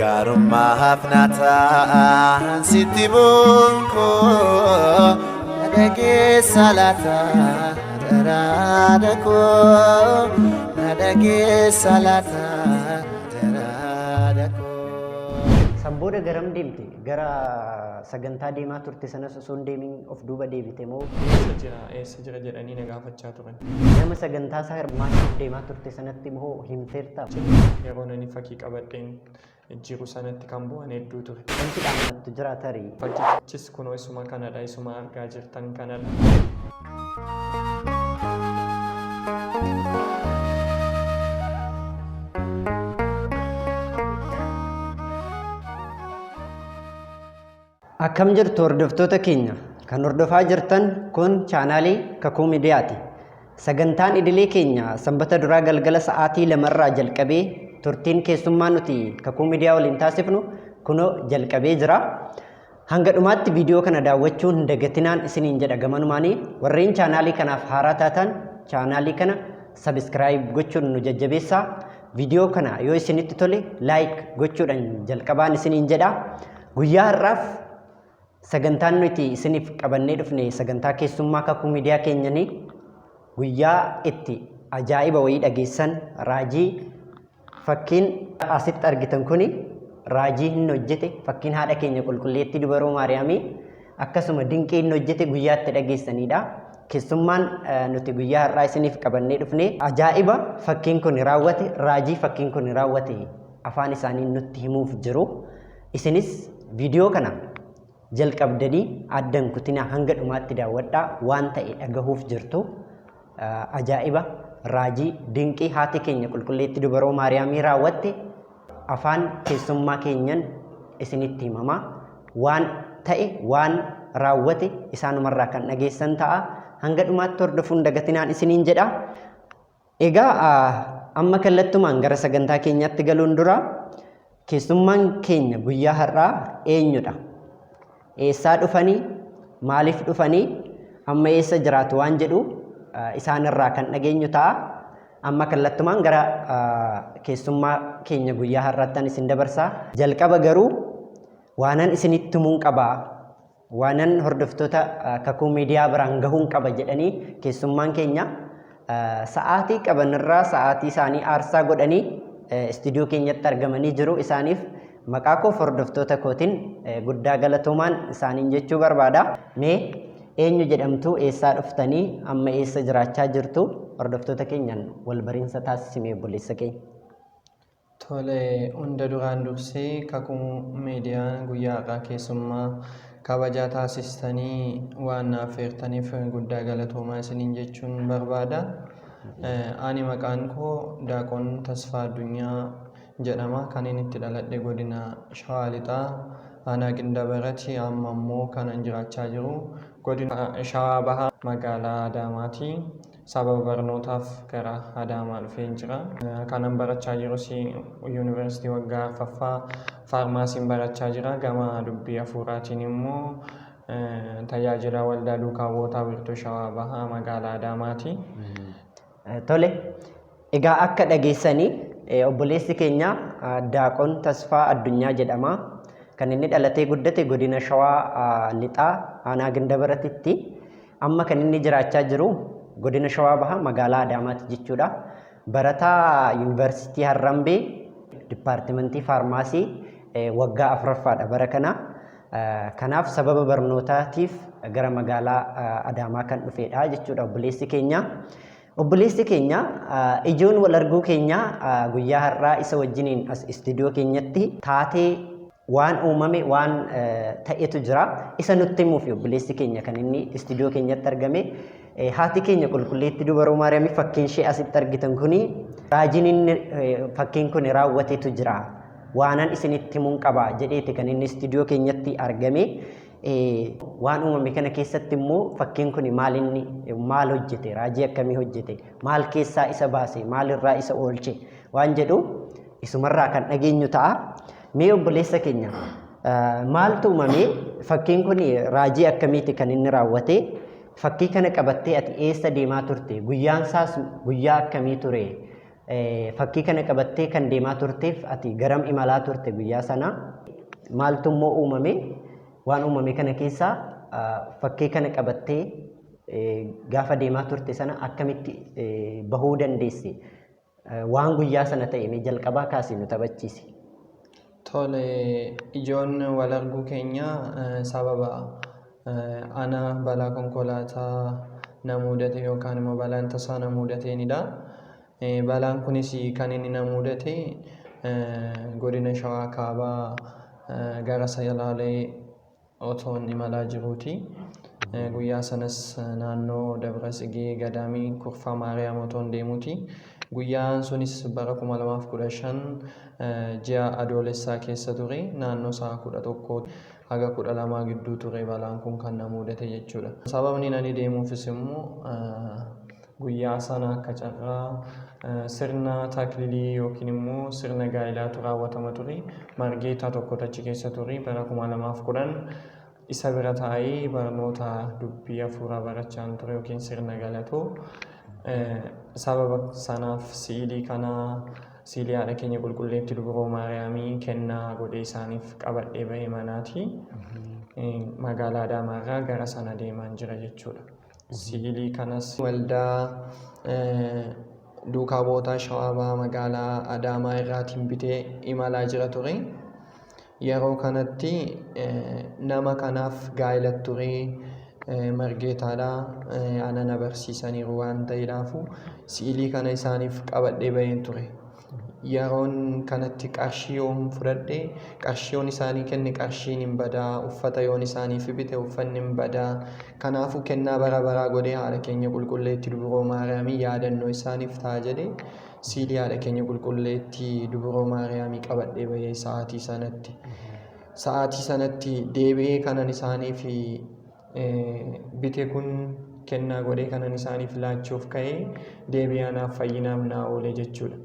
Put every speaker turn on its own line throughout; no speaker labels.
Gaarummaaf naataan sitti bunkoo na dhageessa laata daraara koo na dhageessa laata daraara koo.
San booda garam deemte? Gara sagantaa deemaa turte sanas osoo hin deemin of duuba deebite moo?
Eessa jira, eessa jira jedhanii na gaafachaa turan.
Nama sagantaa isaa hirmaachuuf deemaa turte sanatti moo himteerta?
Yeroon ani fakii qabadheen jiru sanatti kan bu'an hedduu ture.
Wanti dhaammattu jira tarii?
Fakkichis kunoo isuma kanadha, isuma argaa jirtan kanadha.
Akkam jirtu hordoftoota keenya? Kan hordofaa jirtan kun chaanaalii Kakuu Miidiyaati. Sagantaan idilee keenya sanbata duraa galgala sa'aatii lamarraa jalqabee turtiin keessummaa nuti Kakuu Miidiyaa waliin taasifnu kunoo jalqabee jira. Hanga dhumaatti viidiyoo kana daawwachuun hin dagatinaan isiniin jedha gamanumaanii warreen chaanaalii kanaaf haaraa taatan chaanaalii kana sabiskiraayib gochuun nu jajjabeessaa. Viidiyoo kana yoo isinitti tole laayik gochuudhaan jalqabaan isiniin jedha. Guyyaa har'aaf sagantaan nuti isiniif qabannee dhufne sagantaa keessummaa kakuu miidiyaa keenyanii guyyaa itti ajaa'iba wayii dhageessan raajii fakkiin asitti argitan kuni raajii hin hojjete fakkiin haadha keenya qulqulleettii dubaroo maariyaamii akkasuma dinqii inni hojjete guyyaa itti dhageessanidha. Keessummaan nuti guyyaa har'aa isiniif qabannee dhufne ajaa'iba fakkiin kun raawwate raajii fakkiin kun raawwate afaan isaanii nutti himuuf jiru. Isinis viidiyoo kana jalqabdanii addan kutinaa hanga dhumaatti daawwadhaa waan ta'e dhagahuuf jirtu. Ajaa'iba raajii dinqii haati keenya qulqulleetti dubaroo Maariyaamii raawwatte afaan keessummaa keenyan isinitti himama. Waan ta'e waan raawwate isaanumarraa kan dhageessan ta'a. Hanga dhumaatti hordofuun dagatinaan isiniin jedha. Egaa amma kallattumaan gara sagantaa keenyaatti galuun dura keessummaan keenya guyyaa har'aa eenyudha? Eessaa dhufanii? Maaliif dhufanii? Amma eessa jiraatu waan jedhu isaan irraa kan dhageenyu ta'a. Amma kallattumaan gara keessummaa keenya guyyaa har'aattan isin dabarsa. Jalqaba garuu waanan isinitti himuun qaba. Waanan hordoftoota Kakuu Miidiyaa biraan gahuun qaba jedhanii keessummaan keenya sa'aatii qabanirraa sa'aatii isaanii aarsaa godhanii istuudiyoo keenyatti argamanii jiru. Isaaniif maqaa koof hordoftoota kootiin guddaa galatoomaan isaaniin jechuu barbaada. Mee eenyu jedhamtu eessaa dhuftanii amma eessa jiraachaa jirtu hordoftoota keenyaan wal bariinsa taasisimee obboleessa keenya.
Tole, hunda duraan dursee Kakuu Miidiyaan guyyaa har'aa keessummaa kabajaa taasistanii waan na affeertaniif guddaa galatoomaa isiniin jechuun barbaada. Ani maqaan koo Daaqon Tasfaa Addunyaa jedhama. Kanin itti dhaladhe godina Shawaa Lixaa aanaa Gindabarati. Amma immoo kanan jiraachaa jiru godina Shawaa Bahaa magaalaa Adaamaati. Sababa barnootaaf gara Adaamaa dhufeen jira. Kanan barachaa jirus yuunivarsiitii waggaa arfaffaa faarmaasiin barachaa jira. Gama dubbii hafuuraatiin immoo tajaajila waldaa duukaa bu'ootaa wiirtuu Shawaa Bahaa magaalaa Adaamaati.
Tole, egaa akka dhageessanii obboleessi keenya Daaqon Tasfaa Addunyaa jedhama. Kan inni dhalatee guddate godina Shawaa Lixaa aanaa Gindabaratitti. Amma kan inni jiraachaa jiru godina Shawaa Bahaa magaalaa Adaamaatti jechuudha. Barataa Yuunivarsiitii Harrambee Dipaartimentii Faarmaasii waggaa afuraffaadha bara kana. Kanaaf sababa barnootaatiif gara magaalaa Adaamaa kan dhufedha jechuudha obboleessi keenya. Obboleessi keenya ijoon wal arguu keenya guyyaa har'aa isa wajjiniin as istuudiyoo keenyatti taatee waan uumame waan ta'etu jira. Isa nutti himuuf obboleessi keenya kan inni istuudiyoo keenyatti argame. Haati keenya qulqulleettii dubaroo Maariyaamii fakkiin ishee asitti argitan kuni raajiin inni fakkiin kun raawwatetu jira. Waanan isinitti himuun qaba jedheeti kan inni istuudiyoo keenyatti argame. Waan uumame kana keessatti immoo fakkiin kun maal inni maal hojjete raajii akkamii hojjete maal keessaa isa baase maalirraa isa oolche waan jedhu isumarraa kan dhageenyu ta'a. Mee obboleessa keenya maaltu uumame fakkiin kun raajii akkamiiti kan inni raawwate fakkii kana qabattee ati eessa deemaa turte guyyaan isaas guyyaa akkamii ture Fakkii kana qabattee kan deemaa turteef ati garam imalaa turte guyyaa sana? Maaltu immoo uumame? Waan uumame kana keessaa fakkii kana qabattee gaafa deemaa turte sana akkamitti bahuu dandeesse? Waan guyyaa sana ta'e mee jalqabaa kaasii nu taphachiisi.
Tole, ijoon wal arguu keenya sababa ana balaa konkolaataa na mudate yookaan immoo balaan tasaa na mudateenidha. Balaan kunis kan inni na mudate godina Shawaa Kaabaa gara Salaalee otoon imalaa jiruuti. Guyyaa sanas naannoo Dabra Tsigee Gadaamii Kurfaa Maariyaam otoon deemuuti. Guyyaan sunis bara 2015 ji'a Adoolessaa keessa ture. Naannoo sa'a 11 haga 12 gidduu ture balaan kun kan na mudate jechuudha. Sababni ani deemuufis immoo guyyaa sana akka carraa sirna taklilii yookiin immoo sirna gaa'ilaatu raawwatama ture. Margeetaa tokkotu achi keessa ture bara 2010 isa bira taa'ee barnoota dubbii hafuuraa barachaan ture yookiin sirna galatoo. Sababa sanaaf si'ilii kana si'ilii haadha keenya qulqulleetti Dubroo Maariyaamii kennaa godhee isaaniif qabadhee bahee manaati. Magaalaa Adaamaarraa gara sana deemaan jira jechuudha. Si'ilii kanas waldaa duukaa bu'ootaa Shawaa Bahaa magaalaa Adaamaa irraatiin bitee imalaa jira ture. Yeroo kanatti nama kanaaf gaa'ela ture Margeetaadha. Ana na barsiisaniiru waan ta'eedhaafu si'ilii kana isaaniif qabadhee baheen ture. Yeroon kanatti qarshii yoon fudhadhe qarshii yoon isaanii kenne qarshiin hin badaa, uffata yoon isaaniif bite uffanni hin badaa. Kanaafuu kennaa bara baraa godhee haadha keenya qulqulleetti Dubroo Maariyaamii yaadannoo isaaniif ta'a jedhee siilii haadha keenya qulqulleetti Dubroo Maariyaamii qabadhee bahee sa'aatii sanatti. Sa'aatii sanatti deebi'ee kanan isaaniif bite kun kennaa godhee kanan isaaniif laachuuf ka'ee deebi'ee anaaf fayyinaaf naa oole jechuudha.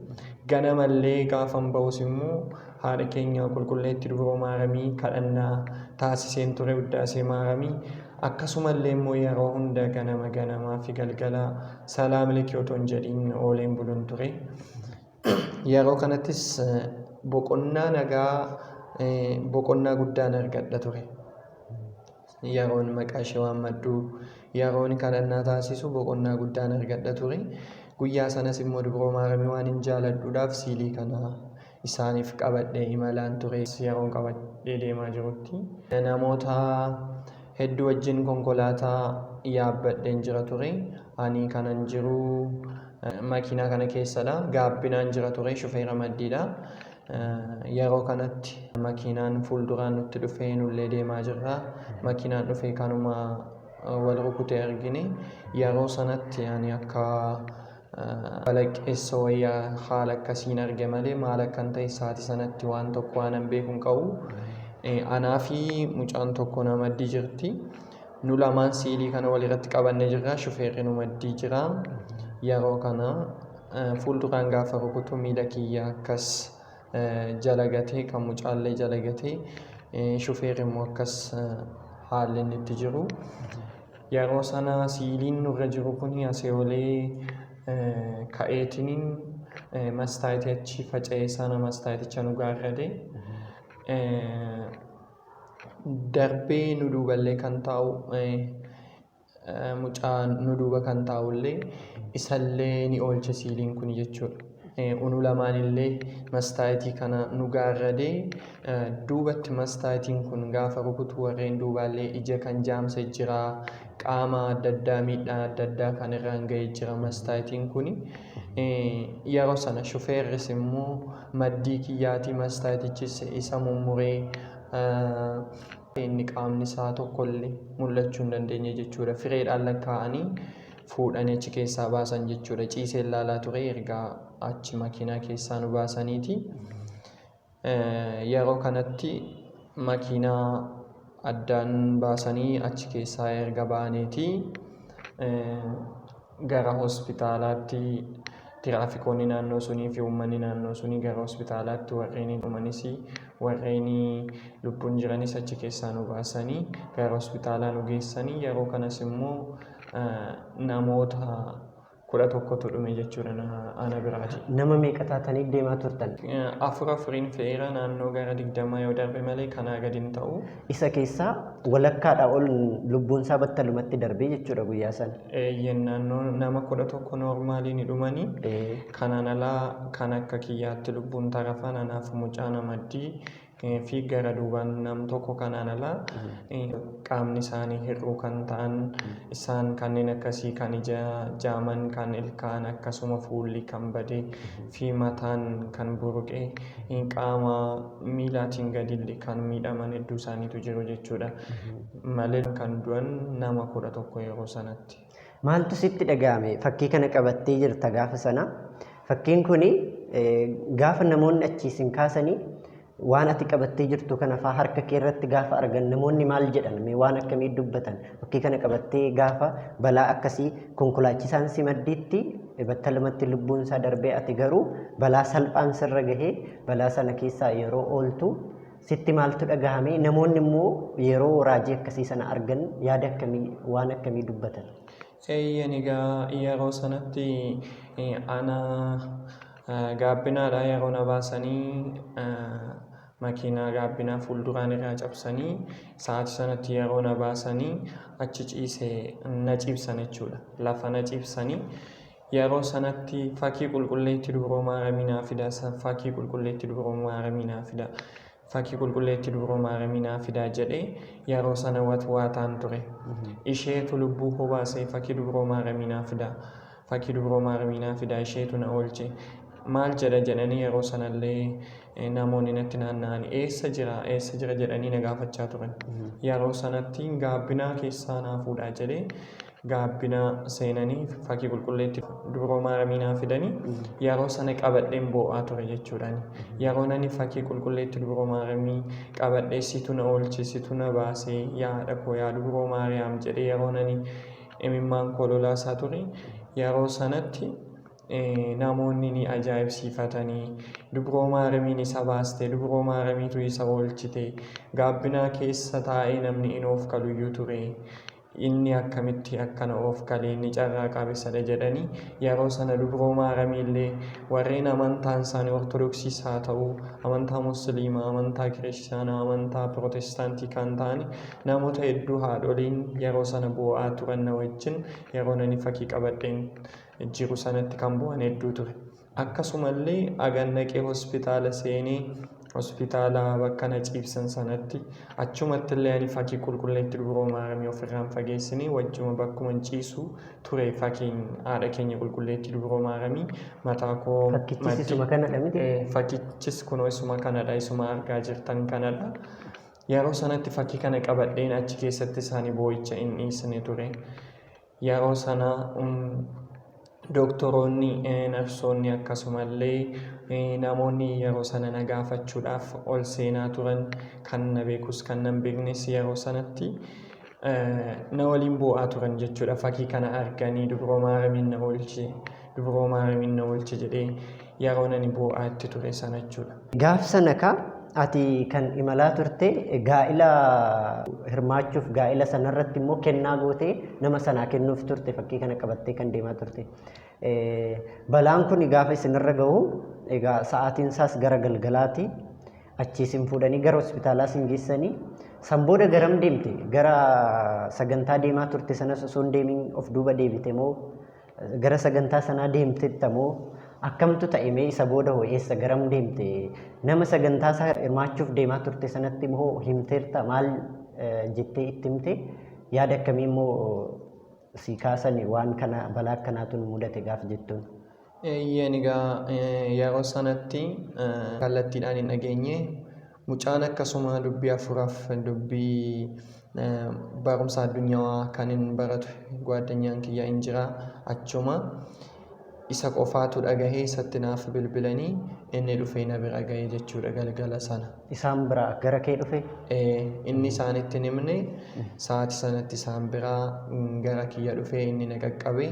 Ganamallee gaafan ba'us immoo haadha keenya qulqulleetti Dubroo Maaramii kadhannaa taasiseen ture Wuddaasee Maaramii akkasumallee immoo yeroo hunda ganama ganamaa fi galgala salaam leki otoo hin jedhiin ooleen bulun ture. Yeroo kanattis boqonnaa nagaa boqonnaa guddaan argadha ture. Yeroon maqaa ishee waammadhu, yeroon kadhannaa taasisu boqonnaa guddaan argadha ture. Guyyaa sanas immoo Dubroo Maaramii waan hin jaaladhuudhaaf siilii kana isaaniif qabadhee imalaan ture. Yeroon qabadhee deemaa jirutti namoota hedduu wajjin konkolaataa yaabbadheen jira ture. Ani kanan jiru makiinaa kana keessadha. Gaabbinaan jira ture, shufeera maddiidha. Yeroo kanatti makiinaan fuulduraan nutti dhufee nullee deemaa jirra. Makiinaan dhufee kanuma wal rukute argine. Yeroo sanatti ani akka balaqqeessa wayyaa haala akkasiin arge malee maal akkan ta'e sa'aatii sanatti waan tokko waanan beeku hin qabu. Anaa fi mucaan tokko na maddii jirti. Nu lamaan siilii kana walirratti qabannee jirra. Shufeerri nu maddii jira. Yeroo kana fuulduraan gaafa rukutu miila kiyya akkas jala gatee kan mucaallee jala gatee shufeerri immoo akkas haalli inni itti jiru. Yeroo sana siiliin nurra jiru kun asii olee ka'eetiniin mastaayitii achi faca'ee sana mastaayiticha nu gaarrade. Darbee nu duuballee kan taa'u mucaa nu duuba kan taa'ullee isallee ni oolche siiliin kun jechuudha. Unu lamaanillee mastaayitii kana nu gaarradee duubatti mastaayitiin kun gaafa rukutu warreen duubaallee ija kan jaamse jira, qaama adda addaa miidhaa adda addaa kan irraan ga'e jira mastaayitiin kun. Yeroo sana shufeerris immoo maddii kiyyaatii mastaayitichis isa mummuree inni qaamni isaa tokkollee mul'achuu hin dandeenye jechuudha. Fireedhaan lakkaa'anii fuudhanii achi keessaa baasan jechuudha. Ciisee ilaalaa ture erga achi makiinaa keessaa nu baasaniiti. Yeroo kanatti makiinaa addaan baasanii achi keessaa erga baaneeti gara hospitaalaatti tiraafikoonni naannoo sunii fi uummanni naannoo sunii gara hospitaalaatti warreen dhumanis warreen lubbuun jiranis achi keessaa nu baasanii gara hospitaalaa nu geessanii yeroo kanas immoo namoota 11tu dhume jechuudha ana biraati.
Nama meeqa taatanii deemaa turtan?
Afur afuriin fe'eera, naannoo gara 20 yoo darbe malee kanaa gadi hin ta'u.
Isa keessaa walakkaadhaa ol lubbuun isaa battalumatti darbee jechuudha guyyaa sana.
Eeyyeen, naannoo nama 11 noormaalii ni dhumanii. Kanaan alaa kan akka kiyyaatti lubbuun tarafan anaaf mucaa namaddii fi gara duubaan nam tokko, kanaan alaa qaamni isaanii hir'uu kan ta'an, isaan kanneen akkasii kan ija jaaman, kan ilkaan, akkasuma fuulli kan bade fi mataan kan buruqe, qaama miilaatiin gadillee kan miidhaman hedduu isaaniitu jiru jechuudha. Malee kan du'an nama 11 yeroo sanatti.
Maaltu sitti dhaga'ame? Fakkii kana qabattee jirta gaafa sana. Fakkiin kuni gaafa namoonni achii isin kaasanii waan ati qabattee jirtu kana faa harka kee irratti gaafa argan namoonni maal jedhan? Mee waan akkamii dubbatan? Fakkii kana qabattee gaafa balaa akkasii konkolaachisaan si maddiitti battalumatti lubbuun isaa darbee, ati garuu balaa salphaan sirra gahee balaa sana keessaa yeroo ooltu sitti maaltu dhagahame? Namoonni immoo yeroo raajii akkasii sana argan yaada akkamii, waan akkamii dubbatan?
Eeyyan, egaa yeroo sanatti ana gaabbinaadha yeroo na baasanii makiinaa gaabbinaa fuulduraan irraa cabsanii sa'aatii sanatti yeroo na baasanii achi ciisee na ciibsan jechuudha. Lafa na ciibsanii yeroo sanatti fakkii qulqulleetti Dubroo Maaramii naa fida, fakkii qulqulleetti Dubroo Maaramii naa fida, fakkii qulqulleetti Dubroo Maaramii naa fidaa jedhee yeroo sana watwaataan ture. Isheetu lubbuu koo baasee, fakkii Dubroo Maaramii naa fida, fakkii Dubroo Maaramii naa fida, isheetu na oolche. Maal jedha jedhanii yeroo sanallee namoonni natti naanna'anii eessa jira, eessa jira jedhanii na gaafachaa turan. Yeroo sanatti gaabbinaa keessaa naa fuudhaa jedhee gaabbinaa seenanii fakkii qulqulleetti Dubroo Maaramii naa fidanii yeroo sana qabadheen boo'aa ture jechuudhaan. Yeroo nani fakkii qulqulleetti Dubroo Maaramii qabadhee situ na oolche, situ na baasee, yaa haadha koo, yaa Dubroo Maariyaam jedhee yeroo nani imimmaan koo lolaasaa ture, yeroo sanatti namoonni ni ajaa'ibsiifatanii, Dubroo Maaramiin isa baaste, Dubroo Maaramiitu isa oolchite, gaabbinaa keessa taa'ee namni in of kaluyyuu ture, inni akkamitti akkana of kalee, inni carraa qabeessadha jedhanii yeroo sana Dubroo Maaramii illee warreen amantaan isaanii Ortodoksiis haa ta'u, amantaa Musliimaa, amantaa Kiristaanaa, amantaa Pirootestaantii kan ta'an namoota hedduu haadholiin yeroo sana boo'aa turan na wajjin yeroo nani fakkii qabadheen jiru sanatti kan bu'an hedduu ture. Akkasumallee agan dhaqee hospitaala seenee hospitaala bakka na ciibsan sanatti achumatti illee ani fakkii qulqulleetti Dubroo Maaramii ofirraan fageessinee wajjuma bakkuma ciisu ture fakkiin haadha keenya qulqulleetti Dubroo Maaramii mataa koo.
Fakkichis isuma kanadha miti?
Fakkichis kunoo isuma kanadha, isuma argaa jirtan kanadha. Yeroo sanatti fakkii kana qabadheen achi keessatti isaanii boo'icha hin dhiisne ture. Yeroo sana doktoroonni, narsoonni, akkasumallee namoonni yeroo sana na gaafachuudhaaf ol seenaa turan, kan na beekus kan na hin beeknes, yeroo sanatti na waliin boo'aa turan jechuudha. Fakkii kana arganii Dubroo Maaramiin na oolche, Dubroo Maaramiin na oolche jedhee yeroo nani boo'aa itti ture sana jechuudha.
Gaaf sana ka ati kan imalaa turte gaa'ila hirmaachuuf, gaa'ila sanarratti immoo kennaa gootee nama sanaa kennuuf turte fakkii kana qabattee kan deemaa turte. Balaan kun gaafa isinirra gahu egaa sa'aatiin isaas gara galgalaati. Achii isin fuudhanii gara hospitaalaa isin geessanii san booda garam deemte? Gara sagantaa deemaa turte sanas osoo hin deemin of duuba deebite moo gara sagantaa sanaa deemtetta moo akkamtu ta'e? Mee isa booda hoo eessa garam deemte? Nama sagantaa isaa hirmaachuuf deemaa turte sanatti immoo himteerta? Maal jettee itti himte? Yaada akkamii immoo si kaasani waan kana balaa akkanaatu nu mudate gaaf jettuun?
Eeyyeen, egaa yeroo sanatti kallattiidhaan hin dhageenye. Mucaan akkasuma dubbii hafuuraaf dubbii barumsa addunyaa kan hin baratu gwaddanyaan kiyya hin jira, achuma isa qofaatu dhagahee isatti naaf bilbilanii inni dhufee na bira gahee jechuudha galgala sana.
Isaan biraa gara kee dhufe?
Inni isaanitti hin himne, sa'aatii sanatti isaan biraa gara kiyya dhufee inni na qaqqabe.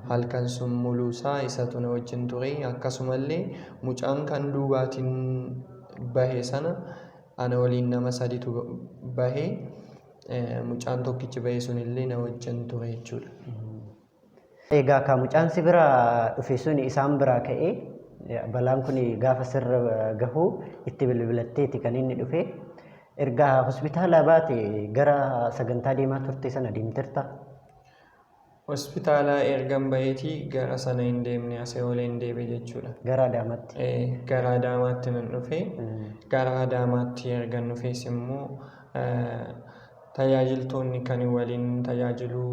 Halkan sun muluusaa isatu na wajjin ture. Akkasumallee mucaan kan duubaatiin bahe sana ana waliin nama saditu bahe, mucaan tokkichi bahe sunillee na wajjin ture jechuudha.
Egaa kaa mucaan si bira dhufe sun isaan biraa ka'ee balaan kun gaafa sirra gahu itti bilbilatteeti kan inni dhufe. Erga hospitaalaa baate gara sagantaa deemaa turte sana deemterta?
Hospitaalaa ergan baheetii gara sana hin deemne asii oleen deebi'e jechuudha.
Gara Adaamaatti.
Gara Adaamaatti nan dhufe. Gara Adaamaatti ergan dhufees immoo tajaajiltoonni kan waliin tajaajilu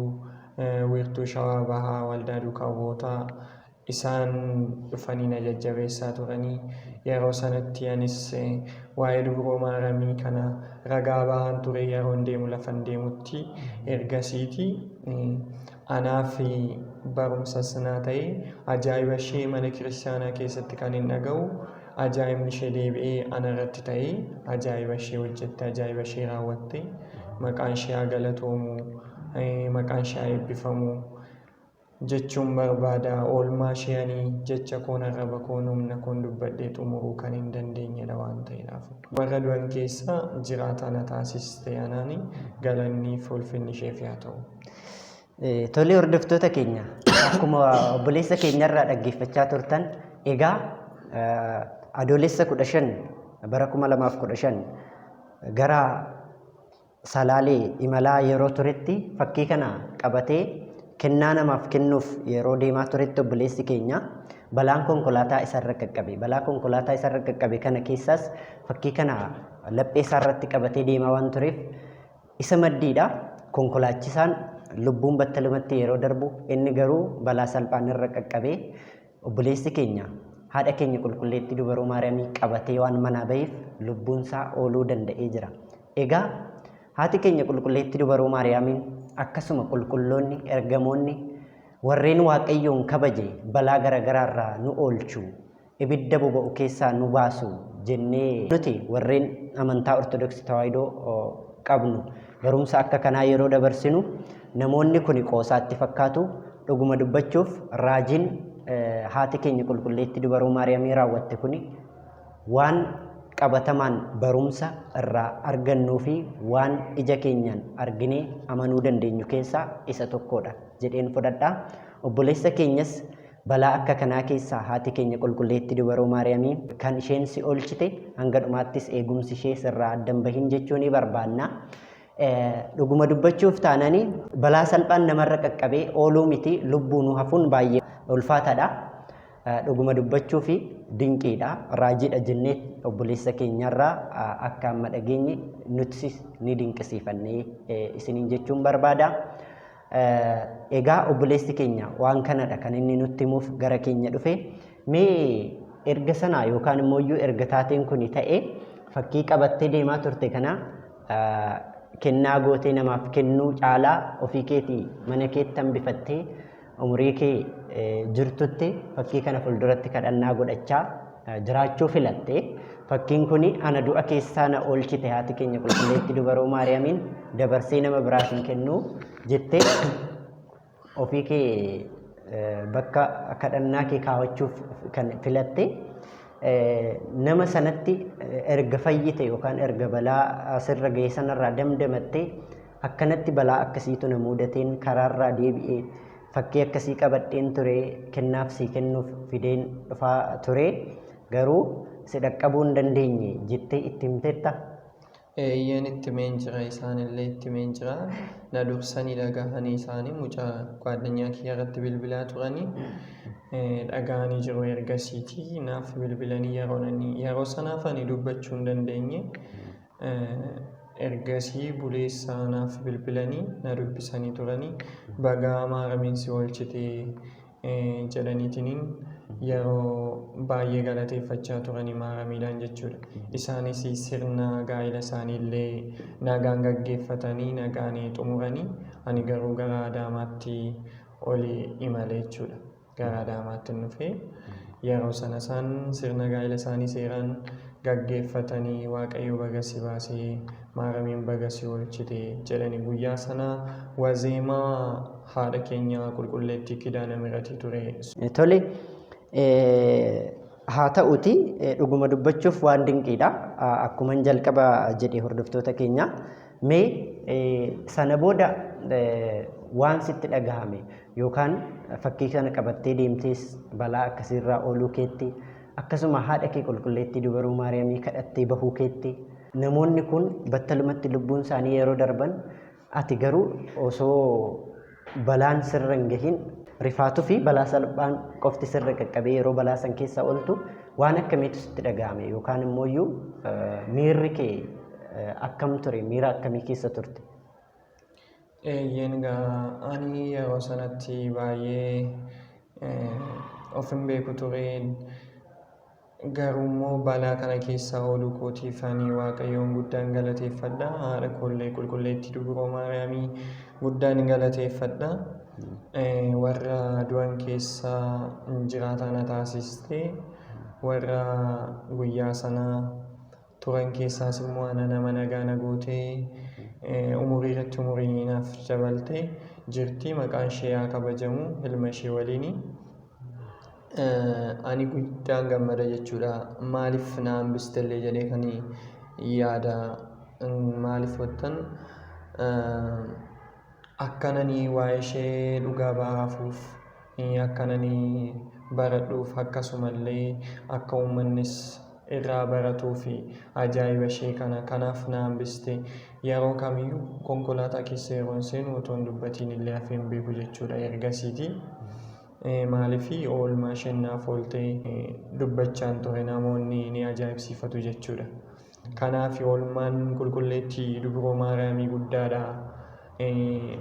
wiirtuu Shawaa Bahaa Waldaa Duukaa Bu'ootaa isaan dhufanii na jajjabeessaa turanii yeroo sanatti anis waa'ee dubroo maaramii kana ragaa bahaan ture yeroon deemu lafan deemutti ergasiiti anaaf barumsas naa ta'e ajaa'iba ishee mana kiristaanaa keessatti kan hin dhaga'u ajaa'ibni ishee deebi'ee ana irratti ta'ee ajaa'iba ishee hojjette ajaa'iba ishee raawwatte maqaan ishee haa galatoomu maqaan ishee haa eebbifamu jechuun barbaada. Oolmaa ishee ani jecha koon arraba koon humna koon dubbadhee xumuruu kan hin dandeenyedha waan ta'eedhaaf. Warra du'an keessaa jiraataa na taasiste anaani galanni fi ulfinni isheef haa ta'u.
Tolee hordoftoota keenya akkuma obboleessa keenyarraa dhaggeeffachaa turtan egaa adoolessa 15 bara 2015 gara Salaalee imalaa yeroo turetti fakkii kana qabatee kennaa namaaf kennuuf yeroo deemaa turetti obboleessi keenya balaan konkolaataa isarra qaqqabe. Balaa konkolaataa isarra qaqqabe kana keessaas fakkii kana laphee isaarratti qabatee deemaa waan tureef isa maddiidha. Konkolaachisaan lubbuun battalumatti yeroo darbu inni garuu balaa salphaan irra qaqqabee obboleessi keenya haadha keenya qulqulleettii dubaroo Maariyaamii qabatee waan manaa baheef lubbuunsaa ooluu danda'ee jira. Egaa haati keenya qulqulleettii dubaroo Maariyaamiin akkasuma qulqulloonni ergamoonni warreen Waaqayyoon kabaje balaa garaagaraa irraa nu oolchu ibidda boba'u keessaa nu baasu jennee nuti warreen amantaa Ortodoksii Tawaahidoo qabnu barumsa akka kanaa yeroo dabarsinu namoonni kuni qoosaatti fakkaatu dhuguma dubbachuuf raajiin haati keenya qulqulleettii dubaroo Maariyaamii raawwatte kuni waan qabatamaan barumsa irraa argannuu fi waan ija keenyaan arginee amanuu dandeenyu keessaa isa tokkodha jedheen fudhadha. Obboleessa keenyas balaa akka kanaa keessaa haati keenya qulqulleettii dubaroo Maariyaamii kan isheen si oolchite hanga dhumaattis eegumsi ishee sirraa adda hin bahin jechuu ni barbaanna. Dhuguma dubbachuuf taanani balaa salphaan namarra qaqqabee ooluu miti lubbuun hafuun baay'ee ulfaataadha. Dhuguma dubbachuuf dinqiidha raajiidha jennee obboleessa keenyarraa akka amma dhageenye nutis ni dinqisiifannee isiniin jechuun barbaada. Egaa obboleessi keenya waan kanadha kan inni nutti himuuf gara keenya dhufe. Mee erga sanaa yookaan immoo iyyuu erga taateen kun ta'e fakkii qabattee deemaa turte kana kennaa gootee namaaf kennuu caalaa ofii keetii mana keetti hambifattee umurii kee jirtutti fakkii kana fuulduratti kadhannaa godhachaa jiraachuu filatte. Fakkiin kun ana du'a keessaa na oolchite haati keenya qulqulleettii dubaroo Maariyaamiin dabarsee nama biraaf hin kennu jettee ofii kee bakka kadhannaa kee kaawwachuuf kan filatte nama sanatti erga fayyite yookaan erga balaa sirra ga'e sanarraa damdamatte akkanatti balaa akkasiitu na mudateen karaarraa deebi'ee fakkii akkasii qabadheen ture kennaaf sii kennuuf fideen dhufaa ture garuu si dhaqqabuu hin dandeenye jettee itti himteetta?
Eeyyeen itti himeen jira isaanillee itti himeen jira na dursanii dhagahanii isaanii mucaa gwaaddanyaa kiyya irratti bilbilaa turanii dhagahanii jiru ergasiiti naaf bilbilanii yeroo nani yeroo sanaaf ani dubbachuu hin dandeenye ergasii buleessa naaf bilbilanii na dubbisanii turanii bagaa maaramiin si oolchite jedhaniitiniin yeroo baay'ee galateeffachaa turanii maaramiidhaan jechuudha. Isaanis sirna gaa'ela isaanii illee nagaan gaggeeffatanii nagaan xumuranii ani garuu gara Adaamaatti oli imale jechuudha. Gara Adaamaatti dhufee yeroo sana isaan sirna gaa'ela isaanii seeraan gaggeeffatanii Waaqayyo baga si baasee maaramiin baga si oolchite jedhani guyyaa sana wazeemaa haadha keenya qulqulleettii Kidaana Miratii ture.
Tole haa ta'uti dhuguma dubbachuuf waan dinqiidha. Akkuman jalqaba jedhe hordoftoota keenya mee sana booda waan sitti dhagahame Yookaan fakkii kana qabattee deemtees balaa akkasiirraa ooluu keetti, akkasuma haadha kee qulqulleettii dubaroo Maariyaamii kadhattee bahuu keetti, namoonni kun battalumatti lubbuun isaanii yeroo darban ati garuu osoo balaan sirra hin gahin rifaatuu fi balaa salphaan qofti sirra qaqqabee yeroo balaa san keessa ooltu waan akkamiitu sitti dhaga'ame yookaan immoo iyyuu miirri kee akkam ture, miira akkamii keessa turte?
Eeyyeen egaa ani yeroo sanatti baay'ee of hin beeku ture. Garuu immoo balaa kana keessaa ooluu kootiif ani Waaqayyoon guddaan galateeffadha. Haadha koollee qulqulleettii Dubroo Maariyaamii guddaan galateeffadha. Warra du'an keessaa jiraataa na taasiste. Warra guyyaa sana turan keessaas immoo ana nama nagaa na gootee umurii irratti umurii naaf dabalte jirti. Maqaan ishee haa kabajamu ilma ishee waliini. Ani guddaan gammada jechuudha. Maaliif na hambiste illee jedhee kan yaada. Maaliif jettan, akkanani waa'ee ishee dhugaa ba'aafuuf, akkanani baradhuuf, akkasumallee akka uummannis irraa baratuuf ajaa'iba ishee kana kanaaf na hambiste. Yeroo kamiyyuu konkolaataa keessa yeroon seenu otoo hin dubbatiin illee hafee hin beeku jechuudha ergasiiti. Maaliif oolmaa isheen naaf oolte dubbachaan ture, namoonni ni ajaa'ibsiifatu jechuudha. Kanaaf oolmaan qulqulleettii Dubroo Maariyaamii guddaadha.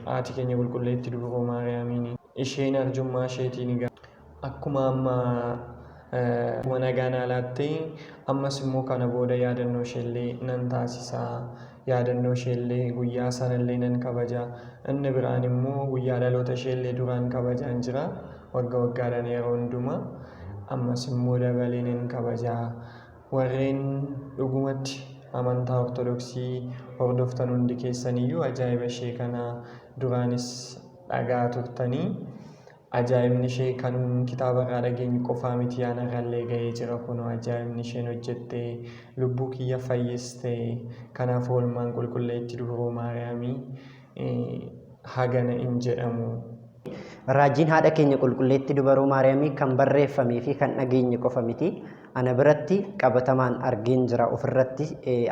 Haati keenya qulqulleettii Dubroo Maariyaamiin isheen arjummaa isheetiin akkuma amma nagaa naa laatte, ammas immoo kana booda yaadannoo isheellee nan taasisa. Yaadannoo isheellee guyyaa sanallee nan kabaja. Inni biraan immoo guyyaa dhaloota isheellee duraan kabajaan jira. Wagga waggaadhaan yeroo hundumaa. Ammas immoo dabalee nan kabaja. Warreen dhugumatti amantaa Ortodoksii hordoftan hundi keessaniyyuu ajaa'iba ishee kana duraanis dhagaa turtanii. Ajaa'ibni ishee kan kitaaba irraa dhageenyu qofaa miti, anarrallee ga'ee jira kunoo ajaa'ibni isheen hojjette, lubbuu kiyya fayyiste. Kanaaf oolmaan qulqulleettii Dubroo Maariyaamii hagana hin jedhamu.
Raajiin haadha keenya qulqulleettii Dubaroo Maariyaamii kan barreeffamee fi kan dhageenye qofa miti. Ana biratti qabatamaan argeen jira, ofirratti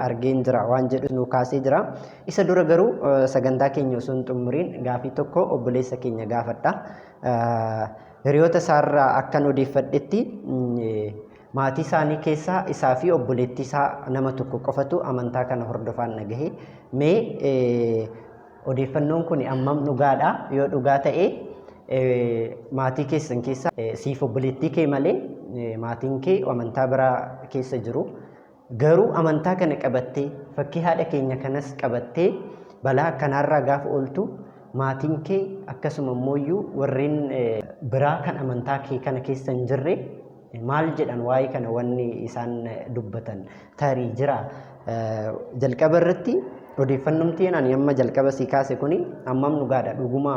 argeen jira waan jedhu nu kaasee jira. Isa dura garuu sagantaa keenya osoo hin xumuriin gaafii tokko obboleessa keenya gaafadha. Hiriyoota isaarraa akkan odeeffadhetti maatii isaanii keessaa isaa fi obboleettii isaa nama tokko qofatu amantaa kana hordofaan dhagahe. Mee odeeffannoon kun ammam dhugaadha? Yoo dhugaa ta'e, maatii keessan keessa siif obboleettii kee malee maatiin kee amantaa biraa keessa jiru. Garuu amantaa kana qabattee, fakkii haadha keenya kanas qabattee balaa akkanaarraa gaafa ooltu, maatiin kee akkasuma immoo warreen biraa kan amantaa kee kana keessa hin jirre maal jedhan waa'ee kana? Wanni isaan dubbatan tarii jira? Jalqaba irratti odeeffannumtiin ani amma jalqaba sii kaase kuni ammam dhugaadha? Dhuguma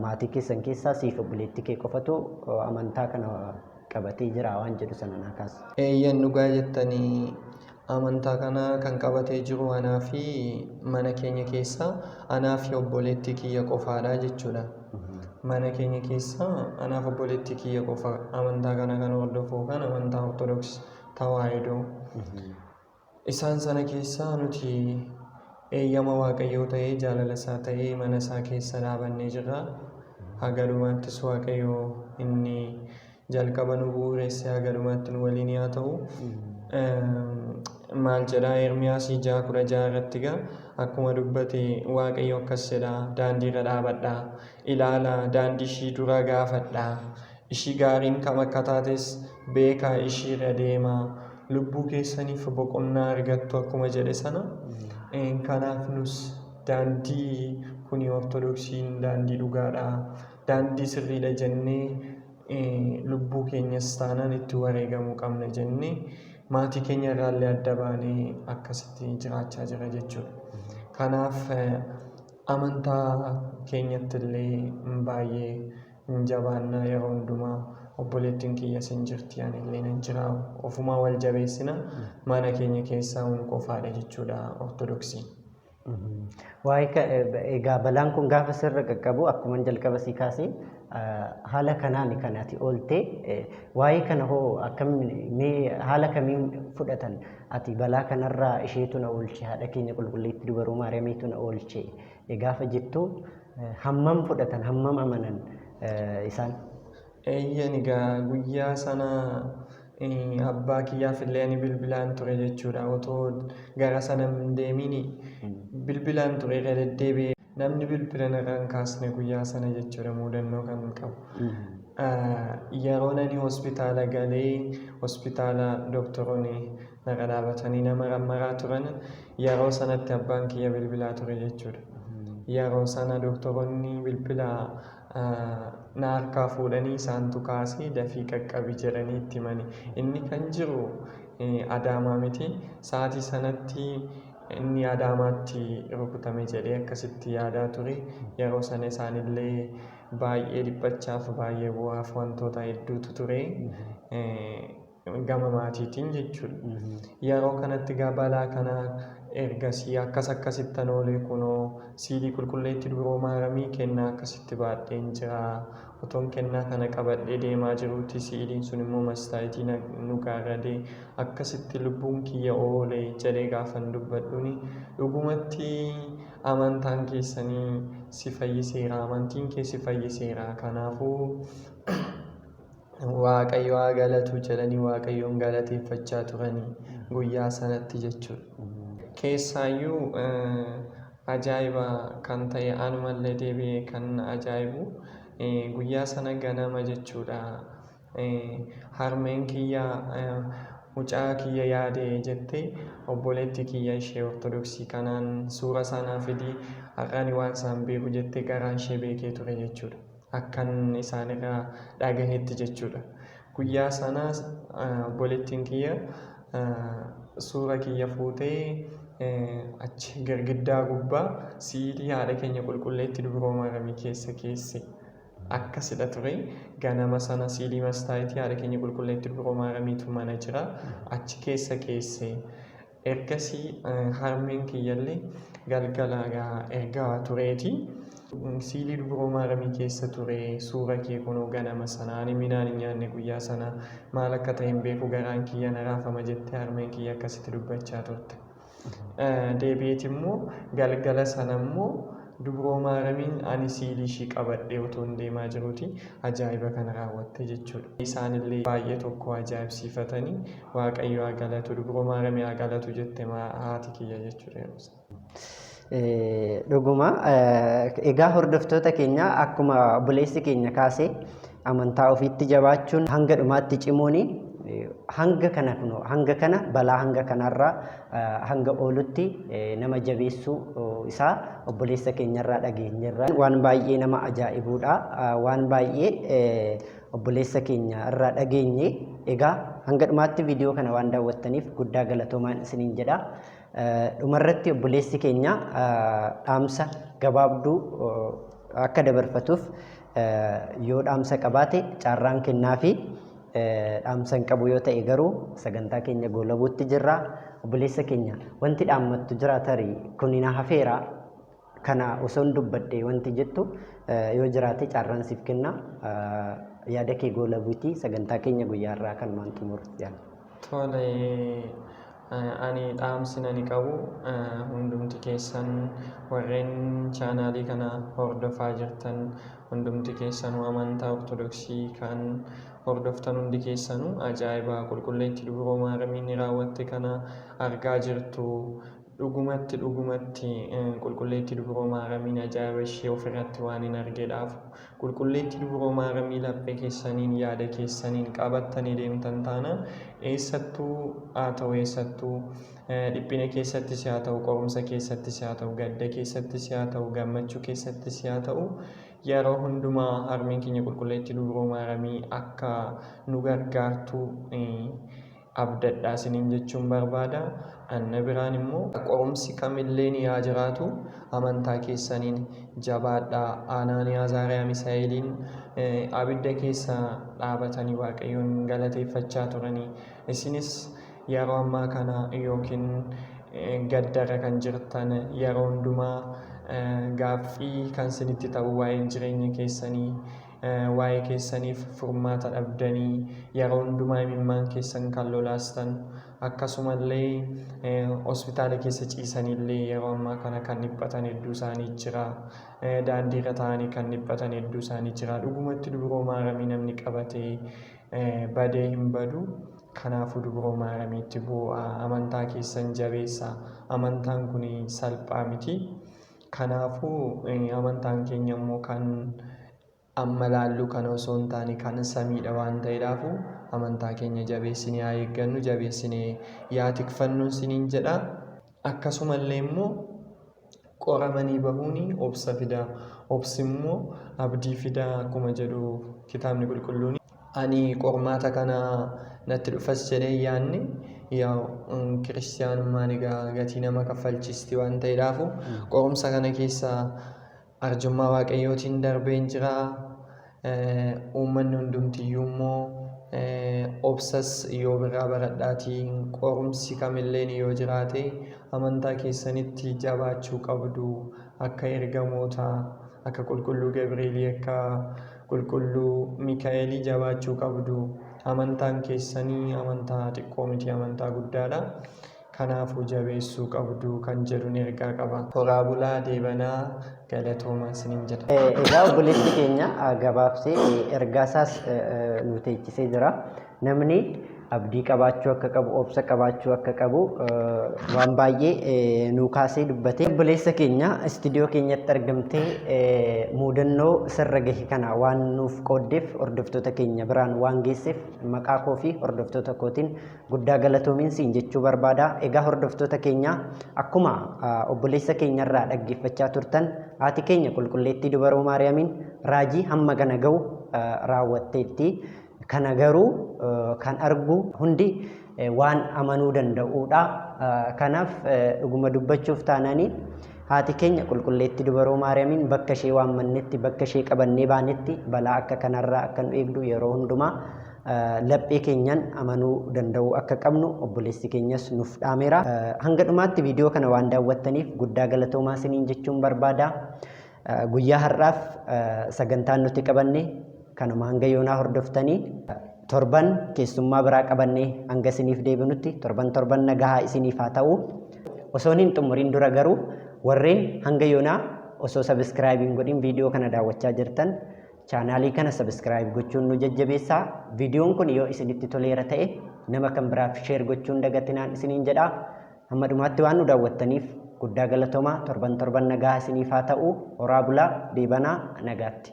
maatii keessan keessaa siif obboleettii kee qofatu amantaa kana qabatee jira waan jedhu sana naa kaasa.
Eeyyan, dhugaa jettanii, amantaa kana kan qabatee jiru anaa fi mana keenya keessa anaa fi obboleettii kiyya qofaadha jechuudha. Mana keenya keessa anaaf obboleettii kiyya qofa amantaa kana kan hordofu, kan amantaa Ortodoksii Tawaahidoo. Isaan sana keessaa nuti eeyyama Waaqayyoo ta'ee, jaalala isaa ta'ee, mana isaa keessa dhaabannee jirra. Haga dhumaattis Waaqayyo inni jalqaba nu bu'uuresse haga dhumaatti nu waliin haa ta'u. Maal jedhaa Ermiyaas 6:16 irratti gaa akkuma dubbate, Waaqayyo akkas jedha: "Daandii irra dhaabadhaa, ilaalaa, daandii ishii dura gaafadhaa, ishii gaariin kam akka taates beekaa, ishii irra deemaa, lubbuu keessaniif boqonnaa argattu" akkuma jedhe sana. Kanaaf nus daandii kuni Ortodoksiin daandii dhugaadha, daandii sirriidha jennee, lubbuu keenyas taanaan itti wareegamuu qabna jennee maatii keenya irraallee adda baanee akkasitti jiraachaa jira jechuudha. Kanaaf amantaa keenyatti illee baay'ee hin jabaannaa. Yeroo hundumaa obboleettiin kiyyas hin jirti, ani illee nan jira, ofumaa wal jabeessina. Mana keenya keessaa nu qofaadha jechuudha Ortodoksiin.
Waa'ee egaa balaan kun gaafa sirra qaqqabu akkuma jalqaba si kaasee haala kanaan kan ati oolte, waa'ee kana hoo akkam mee haala kamiin fudhatan? Ati balaa kanarraa isheetu na oolche, haadha keenya qulqulleettii dubaroo Maariyaamiitu na oolche gaafa jettu hammam fudhatan, hammam amanan isaan?
Eeyyan, egaa guyyaa sana abbaa kiyyaaf illee ani bilbilaan ture jechuudha. Otoo gara sana hin deemiin bilbilaan ture irra deddeebi'ee. Namni bilbila narraa hin kaasne guyyaa sana jechuudha mudannoo kan qabu. Yeroon ani hospitaala galee hospitaala doktoroonni narra dhaabatanii nama rammaraa turan, yeroo sanatti abbaan kiyya bilbilaa ture jechuudha. Yeroo sana doktoroonni bilbila na harkaa fuudhanii isaantu kaasee dafii qaqqabi jedhanii itti himani. Inni kan jiru Adaamaa miti. Sa'aatii sanatti inni Adaamaatti rukutame jedhee akkasitti yaadaa ture. Yeroo sana isaanillee baay'ee dhiphachaaf, baay'ee bu'aaf wantoota hedduutu ture. Gama maatiitiin jechuudha. Yeroo kanatti egaa balaa kana ergasii akkas akkasittan oolee kunoo siilii qulqulleetti dubroo Maaramii kennaa akkasitti baadheen jira. Otoon kennaa kana qabadhee deemaa jiruuti siiliin sun immoo mastaayitii nu gaarradee akkasitti lubbuun kiyya oole jedhee gaafan dubbadhuuni, dhugumatti amantaan keessanii si fayyiseera, amantiin kee si fayyiseera, kanaafuu Waaqayyo haa galatu jedhanii Waaqayyoon galateeffachaa turanii guyyaa sanatti jechuudha. Keessaayyuu ajaa'iba kan ta'e, anumallee deebi'ee kan na ajaa'ibu, guyyaa sana ganama jechuudha. Harmeen kiyya mucaa kiyya yaade jettee obboleettii kiyya ishee Ortodoksii kanaan suura isaa naa fidi, har'a ani waan isaan beeku jettee garaan ishee beekee ture jechuudha. Akkan isaanirraa dhagahetti jechuudha. Guyyaa sana obboleettiin kiyya suura kiyya fuutee achi girgiddaa gubbaa siilii haadha keenya qulqulleetti dubroo Maaramii keessa keesse. Akkasidha ture. Ganama sana siilii mastaayitii haadha keenya qulqulleetti dubroo Maaramiitu mana jira. Achi keessa keesse. Ergasii harmeen kiyyallee galgala ergaa tureeti. Siilii dubroo Maaramii keessa ture suura kee kunoo ganama sana, ani midhaan hin nyaanne guyyaa sana, maal akka ta'e hin beeku, garaan kiyya na raafama jettee harmeen kiyya akkasitti dubbachaa turte. Deebi'eeti immoo galgala sana immoo dubroo Maaramiin ani siilii ishii qabadhee otoon deemaa jiruuti ajaa'iba kana raawwatte jechuudha. Isaanillee baay'ee tokko ajaa'ibsiifatanii Waaqayyo haa galatu, dubroo Maaramii haa galatu jette haati kiyya jechuudha yeroo sana.
Dhuguma egaa hordoftoota keenya, akkuma obboleessi keenya kaase amantaa ofiitti jabaachuun hanga dhumaatti cimuun hanga kana kunoo hanga kana balaa hanga kanarraa hanga oolutti nama jabeessuu isaa obboleessa keenyarraa dhageenyerra. Waan baay'ee nama ajaa'ibuudha. Waan baay'ee obboleessa keenya irraa dhageenye. Egaa hanga dhumaatti viidiyoo kana waan daawwattaniif guddaa galatoomaan isiniin jedha. Dhumarratti obboleessi keenya dhaamsa gabaabduu akka dabarfatuuf yoo dhaamsa qabaate carraan kennaafi, dhaamsa hin qabu yoo ta'e garuu sagantaa keenya goolabuutti jirra. Obboleessa keenya, wanti dhaammattu jira tarii, kuni na hafeera, kana osoon dubbadhe wanti jettu yoo jiraate carraan siif kenna. Yaada kee goolabuuti sagantaa keenya guyyaa irraa kanumaan xumuruuf yaala.
Tole, ani dhaamsi ani qabu hundumti keessan warreen chaanaalii kana hordofaa jirtan hundumti keessanuu, amantaa Ortodoksii kan hordoftan hundi keessanuu, ajaa'iba qulqulleetti dubroo Maaramiin raawwatte kana argaa jirtu. Dhugumatti dhugumatti qulqulleetti dubroo Maaramiin ajaa'iba ishee ofirratti waan hin argeedhaaf, qulqulleetti dubroo Maaramii laphee keessaniin, yaada keessaniin qabattanii deemtan taanaan, eessattuu haa ta'u eessattuu, dhiphina keessattis haa ta'u, qorumsa keessattis haa ta'u, gadda keessattis haa ta'u, gammachuu keessattis haa ta'u, yeroo hundumaa harmeen keenya qulqulleetti dubroo Maaramii akka nu gargaartu abdadhaa isiniin jechuun barbaada. Anna biraan immoo qorumsi kamillee ni haa jiraatu, amantaa keessaniin jabaadhaa. Anaaniyaa, Azaariyaa, Misaa'eliin abidda keessa dhaabatanii Waaqayyoon galateeffachaa turanii. Isinis yeroo ammaa kana yookiin Gaddarra kan jirtan, yeroo hundumaa gaaffii kan isinitti ta'u waa'een jireenya keessanii, waa'ee keessaniif furmaata dhabdanii yeroo hundumaa imimmaan keessan kan lolaastan, akkasumallee hospitaala keessa ciisanillee yeroo ammaa kana kan dhiphatan hedduu isaanii jira. Daandiirra taa'anii kan dhiphatan hedduu isaanii jira. Dhugumatti Dubroo Maaramii namni qabatee badee hin badu. Kanaafuu Dubroo Maaramiitti boo'aa, amantaa keessan jabeessaa. Amantaan kun salphaa miti. Kanaafuu amantaan keenya immoo kan amma laallu kana osoo hin taane kan samiidha waan ta'eedhaafu amantaa keenya jabeessinee haa eeggannu, jabeessinee yaa tikfannu isiniin jedha. Akkasumallee immoo qoramanii bahuun obsa fida, obsi immoo abdii fida akkuma jedhu kitaabni qulqulluun. Ani qormaata kana natti dhufas jedhee hin yaadne. Yaa kiristiyaanummaan egaa gatii nama kaffalchiisti waan ta'eedhaafu qorumsa kana keessa arjummaa Waaqayyootiin darbeen jira. Uummanni hundumtiyyuu immoo obsas yoo birraa baradhaatii qorumsi kamilleen yoo jiraate amantaa keessanitti jabaachuu qabdu, akka ergamootaa, akka qulqulluu Gabri'eelii, akka qulqulluu Mikaa'elii jabaachuu qabdu. Amantaan keessanii amantaa xiqqoo miti, amantaa guddaadha. Kanaafuu jabeessuu qabdu kan jedhun ergaa qaba. Horaa bulaa deebanaa, galatoomaa isiniin jedha.
Egaa obboleessi keenya gabaabsee ergaa isaas nu teechisee jira. Namni abdii qabaachuu akka qabu, obsa qabaachuu akka qabu waan baay'ee nuu kaasee dubbate. Obboleessa keenya istiidiyoo keenyatti argamtee muudannoo sirra gahe kana waan nuuf qooddeef, hordoftoota keenya biraan waan geesseef maqaa koo fi hordoftoota kootiin guddaa galatoomiin siin jechuu barbaada. Egaa hordoftoota keenya, akkuma obboleessa keenyarraa dhaggeeffachaa turtan, haati keenya qulqulleettii Dubaroo Maariyaamiin raajii hamma kana ga'u raawwatteetti. Kana garuu kan argu hundi waan amanuu danda'uudha. Kanaaf dhuguma dubbachuuf taanaanii haati keenya qulqulleettii Dubaroo Maariyaamiin bakka ishee waammannetti, bakka ishee qabannee baanetti balaa akka kanarraa akka nu eegdu yeroo hundumaa laphee keenyan amanuu danda'uu akka qabnu obboleessi keenyas nuuf dhaameera. Hanga dhumaatti viidiyoo kana waan daawwattaniif guddaa galatoomaa isiniin jechuun barbaada. Guyyaa har'aaf sagantaan nuti qabanne kanuma hanga yoonaa hordoftanii, torban keessummaa biraa qabannee hanga isiniif deebinutti torban torban nagahaa isiniif haa ta'u. Osoon hin xumuriin dura garuu warreen hanga yoonaa osoo sabiskiraayib hin godhin viidiyoo kana daawwachaa jirtan, chaanaalii kana sabiskiraayib gochuun nu jajjabeessaa. Viidiyoon kun yoo isinitti toleera ta'e nama kan biraaf sheer gochuun dagatinaan isiniin jedha. Hamma dhumaatti waan nu daawwattaniif guddaa galatoomaa. Torban torban nagaa isiniif haa ta'u. Horaa bulaa deebanaa, nagaatti.